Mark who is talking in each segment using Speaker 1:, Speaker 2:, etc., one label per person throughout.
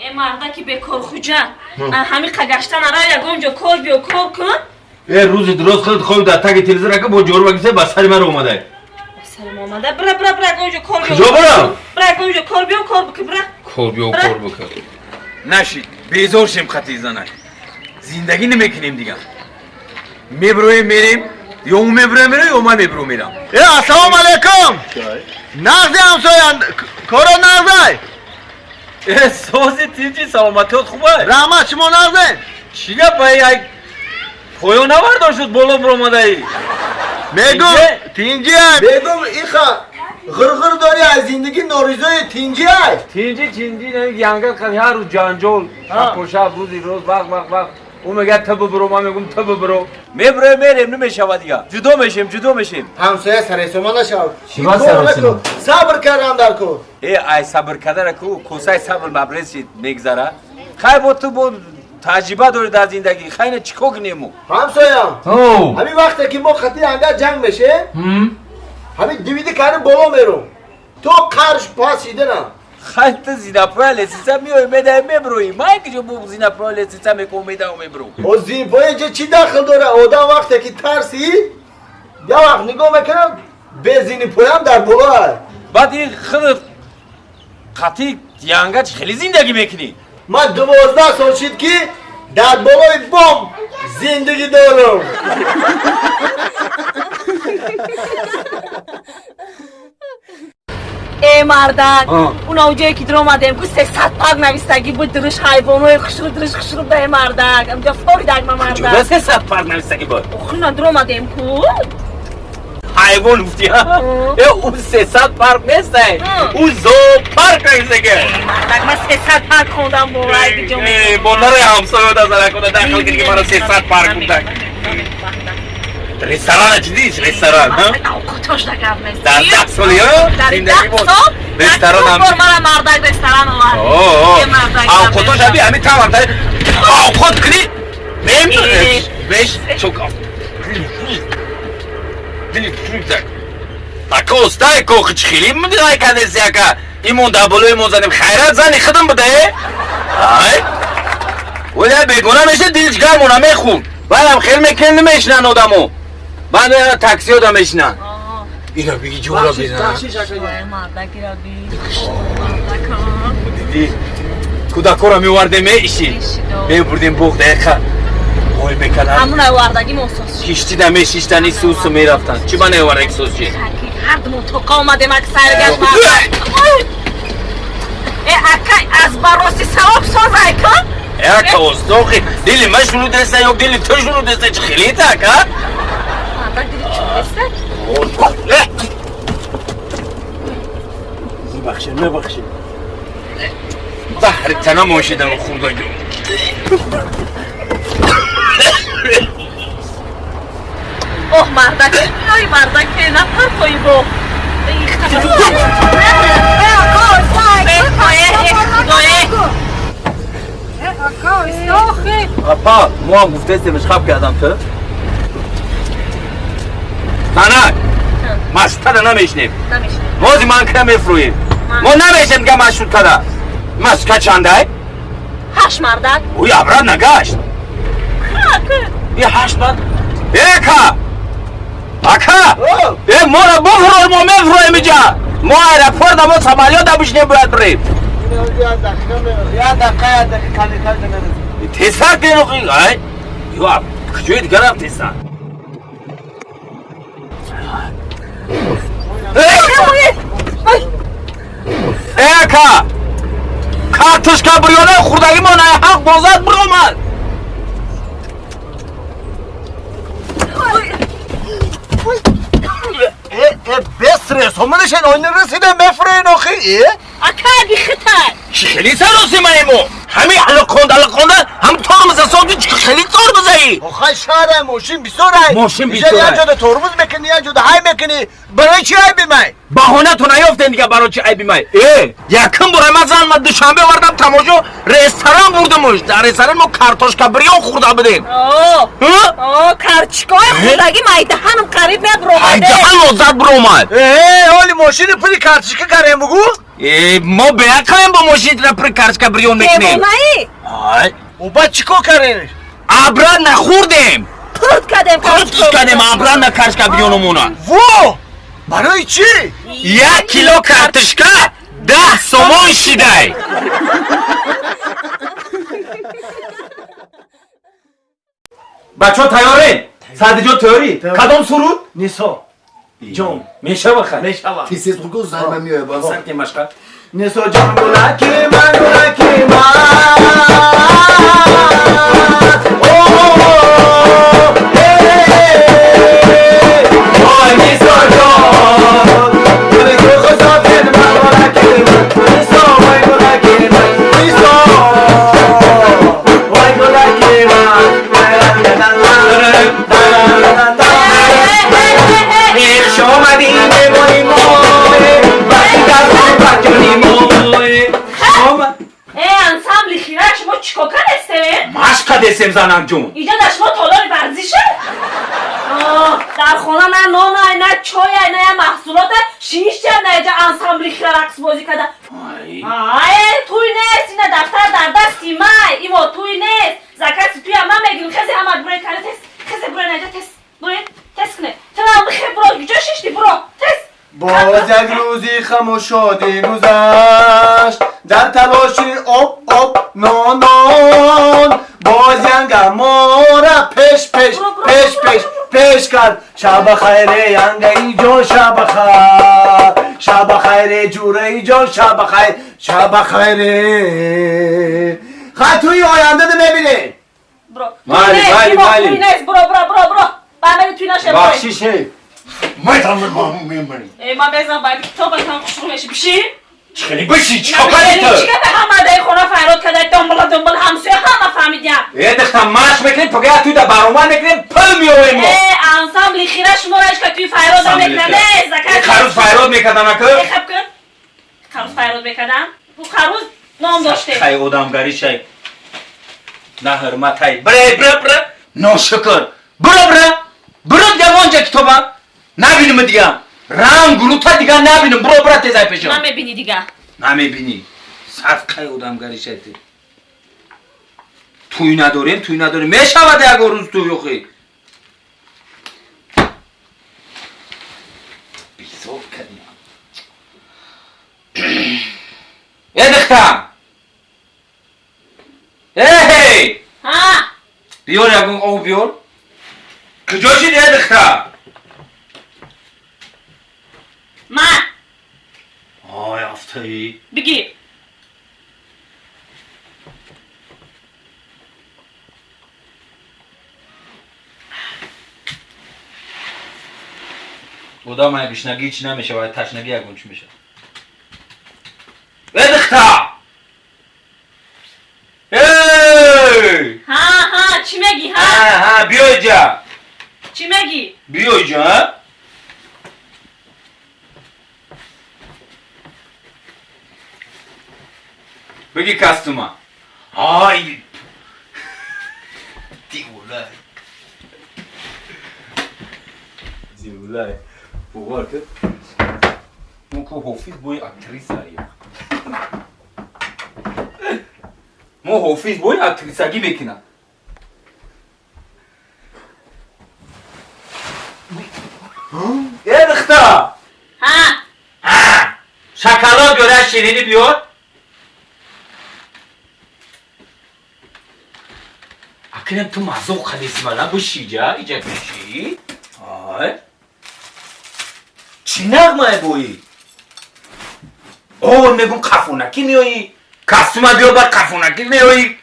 Speaker 1: Э мардаки бекор хуҷа. Ҳами қагаштан ара ягон ҷо кор биё кор кун.
Speaker 2: Э рӯзи дуроз худат хоби дар таги телевизор ака бо ҷору багиса ба сари ман омадай.
Speaker 1: Ба сари ма омада. Бира бира бира ягон ҷо кор биё.
Speaker 2: Куҷо барам?
Speaker 1: Бира ягон ҷо кор биё кор бикун бира.
Speaker 2: Кор биё кор бикун. Нашид, безор шем хати занак. Зиндагӣ намекунем дигар. Меброем мерем, ё ӯ меброем мерем, ё ман мебром мерам.
Speaker 3: Э ассалому алайкум. Нағзи ҳамсоян, коро нағзай.
Speaker 2: Э сози тинҷи саломатиёт хубай.
Speaker 3: Раҳмат, шумо нағзед?
Speaker 2: Чӣ гап ай ай поё навардошт боло биромадаӣ?
Speaker 3: Мегум тинҷиам. Мегум иха ғирғир дорӣ аз зиндагӣ норизои тинҷиай.
Speaker 2: Тинҷи чинҷи янга қад ҳар рӯз ҷанҷол, шаб рӯзи рӯз вақт вақт вақт. Ӯ мегӯяд ту бибро, ман мегӯм ту бибро. Меброем мерем, намешавад дигар. Ҷудо мешем, ҷудо мешем.
Speaker 3: Ҳамсоя саресома нашав.
Speaker 2: Чима саресома?
Speaker 3: Сабр кардан дар кор.
Speaker 2: Э ай сабр кардара ку, косаи сабр мабрез шид мегзара. Хай бо ту бо таҷриба дорӣ дар зиндагӣ. Хай на чӣ кор кунем мо?
Speaker 3: Ҳамсоям. Ҳамин вақте ки мо хати анга ҷанг мешем, ҳамин дивиди карим боло мерум. То қарш пас шиданам.
Speaker 2: Хай ту зинапоя лестница меои медаи меброӣ. Ман киҷо бо зинапоя лестница мекунам медао мебром.
Speaker 3: О зинапоя инҷа чӣ дахл дора? Одам вақте ки тарсӣ, я вақт нигоҳ мекунам, бе зинапоям дар боло ай.
Speaker 2: Баъд ин худат қатъи янга хеле зиндагӣ мекунӣ.
Speaker 3: Ман 12 сол шид ки дар болои бом зиндагӣ дорам.
Speaker 1: Э мардак, уна ҷое ки дуромадем ку 300 парк навистагӣ буд, дуриш ҳайвонои хушрӯ дуриш хушрӯ да э мардак. Амҷа форидаг ма мардак.
Speaker 2: Куҷо 300 парк навистагӣ буд?
Speaker 1: Охуна дуромадем ку.
Speaker 2: Ҳайвон гуфтӣ, ҳа? Э ӯ 300 парк нестай. Ӯ зоопарк навистагӣ.
Speaker 1: Мардак, ман 300 парк хондам бо рай ҷо.
Speaker 2: Э, бо нарои ҳамсоя назара кунад, дахл кунӣ ки маро 300 парк гуфтак. Ресторан чидиш, ресторан, ҳа?
Speaker 1: Авқотош дагав нест.
Speaker 2: Дар 10 соли, ҳа?
Speaker 1: Дар
Speaker 2: Зиндагӣ
Speaker 1: 10
Speaker 2: буд.
Speaker 1: сол
Speaker 2: Ресторан ҳам.
Speaker 1: бор мара мардак ресторан овард.
Speaker 2: Авқотош аби ҳами тамам та авқот кунӣ. Мем беш чок. Дили чук. Ака устай ко хичхили мдай кадеси ака. Имон дар болои мо занем хайрат зани худам буда, э? Ай. Вале бегона меша дилш гармона мехӯрд. Баъдам хел мекунем намешинан одамо. Баъд меянд таксиҳо да мешинанд. Ина биги ҷора бизананд. Дидӣ кӯдакҳоро меовардем меиши. Мебурдем боғ дақиқа. Ой мекарданд.
Speaker 1: Ҳамун овардагӣ мо сос шид.
Speaker 2: Киштида мешиштани сусу мерафтанд. Чӣ ба наовардаги сос шид?
Speaker 1: Ҳар думо тоқа омадем ак сайргашт мардак. Э ака аз бароси савоб созай кун.
Speaker 2: Э ака остохи дили ман шурӯъ деста ё дили ту шурӯъ деста чӣ хелита ака?
Speaker 1: Мардак дили чӯ деста?
Speaker 2: Мебахшед, мебахшед. Баҳри тана мошидам хурдаҷон.
Speaker 1: Оҳ мардак, ой мардак, напарпои бо.
Speaker 2: Апа, мо ҳам гуфтаистем ишхаб кардам ту. Танак, машрутада намешнем. Мози ман ка мефурӯем. Мо намешнем га машрутада. Машрутка чандай?
Speaker 1: 8 мардак.
Speaker 2: Ӯй абрат нагашт. И 8 мард. Эка! Ака! Э мора бифурӯй, мо мефурӯем иҷа. Мо аэропорта мо самолёта бишнем бояд бирем.
Speaker 3: Я дақиқа, я дақиқа, калитар намерасем.
Speaker 2: Тезтар кунед охи. Ай! Ё, куҷои дигар рафтесан? Э ака! Картошка бирёна хӯрдагӣ мо на ҳақ бозад биромад.
Speaker 3: Э бес ресоманашен ойна расида мефурӯен охи. Э?
Speaker 1: Ака бихитай.
Speaker 2: Чӣ хеле саросимаи мо? Ҳамин алоқонда алоқонда ҳам тормоза сон хеле тормозаи.
Speaker 3: Охай шаҳр мошин бисёр ай.
Speaker 2: Мошин бисёр.
Speaker 3: Як ҷода тормоз мекунӣ, як ҷода ҳай мекунӣ. Барои чӣ айби май?
Speaker 2: Баҳона ту наёфтен дига барои чӣ айби май. Э, якум бора ман зан ма Душанбе овардам тамошо, ресторан бурдамуш. Дар ресторан мо картошка бирён хӯрда будем.
Speaker 1: О, о, карчикои хӯрдагӣ майдаҳанам қариб мебуромад.
Speaker 2: Майдаҳан озад буромад.
Speaker 3: Э, ҳоли мошини пули картошка карем бугу?
Speaker 2: Э, мо беақлем бо мошинитра пули картошка бирён мекунем.
Speaker 1: Девонаи?
Speaker 2: Ай.
Speaker 3: Оба чӣ кор карем?
Speaker 2: Абра нахӯрдем.
Speaker 1: Қурт кардем.
Speaker 2: Қурт кардем абра на картошка бирёнумона.
Speaker 3: Во! Барои чӣ?
Speaker 2: 1 кило картошка 10 сомон шидай. Бачо тайёрен? Садиҷон тайёрӣ? Кадом суруд?
Speaker 3: Нисо. Ҷон.
Speaker 2: Мешава хай?
Speaker 3: Мешава.
Speaker 2: Тез бугу займа меояд. Ба сар ки машқа.
Speaker 3: Нисо ҷон гулаки ман гулаки ман. Ой Нисо ҷон. Гули ту хусофир ман гулаки ман. Нисо вой гулаки ман. Нисо вой гулаки ман.
Speaker 1: Ансамбли хира шумо чӣ кор кардестем?
Speaker 2: Машқа дестем занакҷон.
Speaker 1: Иҷо дар шумо толори варзише? Дар хона на нон ай, на чой ай, на я маҳсулот ай, шишча на иҷа ансамбли хира рақсбозӣ карда. Ай, туй нест, ина дафтар дар дасти май, иво туй нест. Закаси туя ман мегирим, хезе ҳама бурен карда тез, хезе бурен иҷа тез, бурен, тез куне. Ту бихе буро, куҷо шишти буро, тез.
Speaker 3: Боз як рӯзи хаму шодӣ гузашт, дар талоши об об нон нон. Боз янга мора пеш пеш пеш пеш пеш кард. Шаба хайре янгаи ҷон, шаба хайр, шаба хайре ҷураи ҷон, шаба хайр, шаба хайре. Хай туи оянда мебинем.
Speaker 1: Буро.
Speaker 2: Майли, майли, майли.
Speaker 1: Туй нест, буро, буро, буро, буро. Баъмери туй наша.
Speaker 2: Бахшише.
Speaker 1: Э, ман безам ба китобатам хушрӯ меши. Биши?
Speaker 2: Чӣ биши? Чӣ кор кардӣ ту?
Speaker 1: Чӣ карда ҳама дар хона файрод карда, домбала домбала ҳамсоя ҳама фаҳмидям.
Speaker 2: Э, духтар машқ мекунем, пага туй да баромад мекунем, пул меорем мо.
Speaker 1: Э, ансамбли хира шуморо ишка туй файрод мекунад. Э, закат.
Speaker 2: Харуз файрод мекардан ака?
Speaker 1: Э, хаб кун. Харуз файрод мекардан. Бу харуз ном доште.
Speaker 2: Хай одамгарӣ шай. На ҳурматай. Бре, бре, бре. Ношукр. Бро, бре. Бро дига вонҷа китоба. Набинем дига. Ранг рута дига набинем. Бро, бро тезай пешам.
Speaker 1: Намебинӣ дига.
Speaker 2: Намебинӣ. Садқаи одамгарӣ шай ту. Туй надорем, туй надорем. Мешавад ягон рӯз туй охи. Бизор кардем. Э, духтар. Эй!
Speaker 1: Ҳа?
Speaker 2: Биёр ягон об биёр. Куҷо шид, э, духтар?
Speaker 1: Ман.
Speaker 2: Ой, афтаи.
Speaker 1: Бигир.
Speaker 2: Одам ай гушнагӣ чӣ намешавад, ташнагӣ ягон чӣ мешавад. Э, духтар! Эй!
Speaker 1: Ҳа, ҳа, чӣ мегӣ, ҳа?
Speaker 2: Ҳа, ҳа, биё иҷа.
Speaker 1: Чӣ мегӣ?
Speaker 2: Биё иҷа, ҳа? Бигӣ костюма. Ай! Девона. Девона. Бовар кун. Мо ку ҳофиз бои актрисаем. Мо ҳофиз бои актрисагӣ мекунам. Э, духтар!
Speaker 1: Ҳа?
Speaker 2: Ҳа! Шоколад биёр, як ширинӣ биёр. Акинам ту мазоқ кардеси мана биши иҷа, иҷа биши. Ай. Чӣ нағмае бои? О, мегум қафонакӣ меоӣ. Костюма биёр, баъд қафонакӣ меоӣ.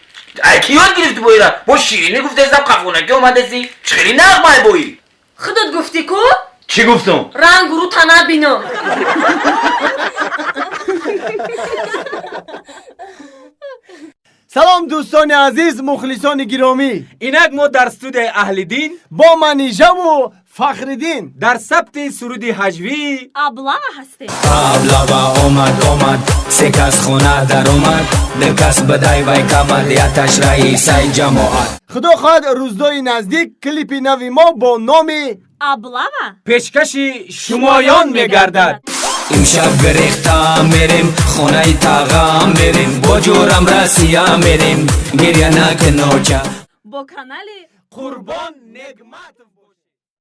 Speaker 2: Ай ки ёд гирифтӣ боира? Бо ширинӣ гуфтесам қафонакӣ омадеси. Чӣ хеле нағмае бои?
Speaker 1: Худат гуфтӣ ку?
Speaker 2: Чӣ гуфтам?
Speaker 1: Ранг рута набинам.
Speaker 3: Салом, дӯстони азиз, мухлисони гиромӣ.
Speaker 4: Инак мо дар студияи Аҳлиддин
Speaker 3: бо Манижаву Фахриддин
Speaker 4: дар сабти суруди ҳаҷвӣ
Speaker 1: «Облава» ҳастем.
Speaker 5: Облава омад, омад, се кас хона даромад, ду кас бадай вай камад, яташ раисаи ҷамоат.
Speaker 3: Худо хоҳад, рӯзҳои наздик клипи нави мо бо номи
Speaker 1: «Облава»
Speaker 4: пешкаши шумоён мегардад.
Speaker 5: Имшаб гирехта мерем, хонаи тағам мерем, бо ҷурам Россия мерем, гиря накуноча.
Speaker 1: Бо канали
Speaker 3: Қурбон Негматов.